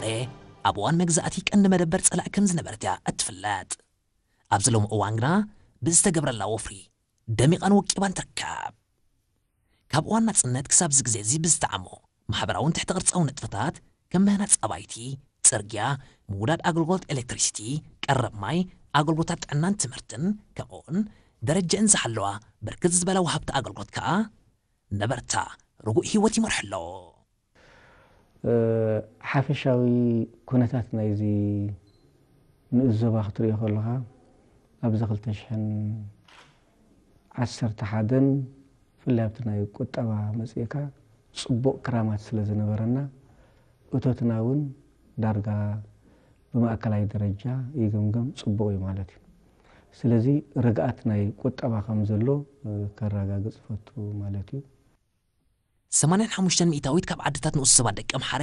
መቐለ ኣብ እዋን መግዛእቲ ቀንዲ መደበር ጸላኢ ከም ዝነበረት እያ እትፍለጥ። ኣብዚ ሎሚ እዋን ግና ብዝተገብረላ ወፍሪ ደሚቓን ወቂባን ትርከብ። ካብ እዋን ናጽነት ክሳብ እዚ ግዜ እዚ ብዝተዓሞ ማሕበራውን ትሕተ ቅርጻዊ ንጥፈታት ከም ምህናጽ ኣባይቲ፣ ጽርግያ፣ ምውዳድ ኣገልግሎት ኤሌክትሪሲቲ፣ ቀረብ ማይ፣ ኣገልግሎታት ጥዕናን ትምህርትን ከምኡውን ደረጃእን ዝሓለዋ ብርክት ዝበላ ወሃብቲ ኣገልግሎት ከኣ ነበርታ ርጉእ ህይወት ይመርሑ ኣለዉ። ሓፈሻዊ ኩነታት ናይዚ ንኡስ ዞባ ክትሪኦ ከለኻ ኣብዚ ክልተ ሽሕን ዓሰርተ ሓደን ብፍላይ ኣብቲ ናይ ቁጠባ መፅእካ ፅቡቕ ክራማት ስለ ዝነበረና እቶትና እውን ዳርጋ ብማእከላይ ደረጃ ይግምገም ፅቡቕ እዩ ማለት እዩ። ስለዚ ርግኣት ናይ ቁጠባ ከም ዘሎ ከረጋግፅ ፈቱ ማለት እዩ። ሰማንያን ሓሙሽተን ሚእታዊት ካብ ዓድታት ንኡስ ዞባ ደቂ ኣምሓረ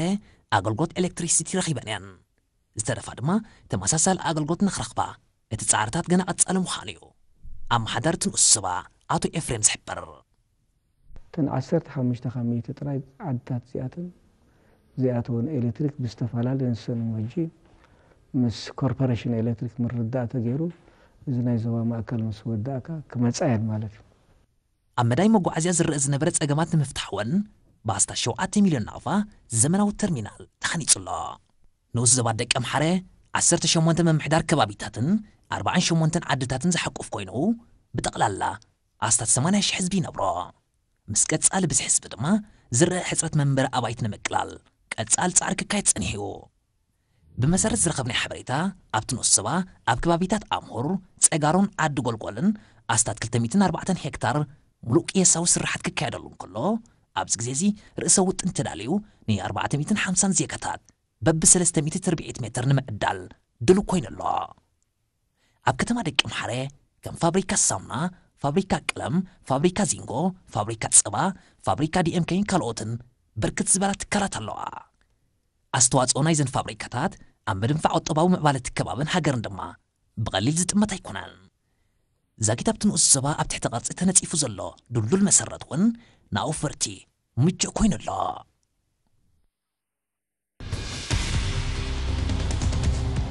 ኣገልግሎት ኤሌክትሪሲቲ ረኺበን እየን። ዝተረፋ ድማ ተመሳሳሊ ኣገልግሎት ንኽረኽባ እቲ ጻዕርታት ገና ቀጻሊ ምዃኑ እዩ ኣመሓዳሪ እቲ ንኡስ ዞባ ኣቶ ኤፍሬም ዝሕብር። እተን ዓሰርተ ሓሙሽተ ካብ ሚእቲ ጥራይ ዓድታት እዚኣተን ዘይኣተወን ኤሌክትሪክ ብዝተፈላለየ ንሰን ሕጂ ምስ ኮርፖሬሽን ኤሌክትሪክ ምርድዳእ ተገይሩ እዚ ናይ ዞባ ማእከል ምስ ወዳእካ ክመጻ እየን ማለት እዩ። ኣብ መዳይ መጓዓዝያ ዝረአ ዝነበረ ጸገማት ንምፍታሕ እውን ብኣስታት ሸውዓተ ሚልዮን ናቕፋ ዘመናዊ ተርሚናል ተሃኒጹ ኣሎ። ንኡስ ዞባ ደቂ ኣምሓረ ዓሰርተ ሸሞንተ ምምሕዳር ከባቢታትን ኣርባዓን ሸሞንተን ዓድታትን ዝሓቁፍ ኮይኑ ብጠቕላላ ኣስታት ሰማንያ ሽሕ ህዝቢ ይነብሮ። ምስ ቀጻሊ ብዝሒ ህዝቢ ድማ ዝረአ ሕጽረት መንበሪ ኣባይቲ ንምቅላል ቀጻሊ ጻዕሪ ክካየድ ጸኒሑ እዩ። ብመሰረት ዝረኸብናዮ ሓበሬታ ኣብቲ ንኡስ ዞባ ኣብ ከባቢታት ኣምሁር፣ ጸጋሮን ዓዲ ጎልጎልን ኣስታት ክልተ ሚእትን ኣርባዕተን ሄክታር ሙሉእ ቅየሳዊ ስርሓት ክካየደሉ እንከሎ ኣብዚ ግዜ እዚ ርእሰ ውጥን ተዳልዩ ን ኣርባዕተ ሚእትን ሓምሳን ዜጋታት በቢ ሰለስተ ሚእቲ ትርብዒት ሜትር ንምዕዳል ድሉው ኮይኑ ኣሎ። ኣብ ከተማ ደቂ ኣምሓረ ከም ፋብሪካ ሳሙና፣ ፋብሪካ ቀለም፣ ፋብሪካ ዚንጎ፣ ፋብሪካ ጸባ፣ ፋብሪካ ዲኤምኬን ካልኦትን ብርክት ዝበላ ትካላት ኣለዋ። ኣስተዋጽኦ ናይዘን ፋብሪካታት ኣብ ምድንፋዕ ቁጠባዊ ምዕባለ እቲ ከባብን ሃገርን ድማ ብቐሊል ዝጥመት ኣይኮነን። ዛጊት ኣብቲ ንኡስ ዞባ ኣብ ትሕቲ ቅርጺ ተነጺፉ ዘሎ ድልዱል መሰረት እውን ንኣውፈርቲ ምቹእ ኮይኑ ኣሎ።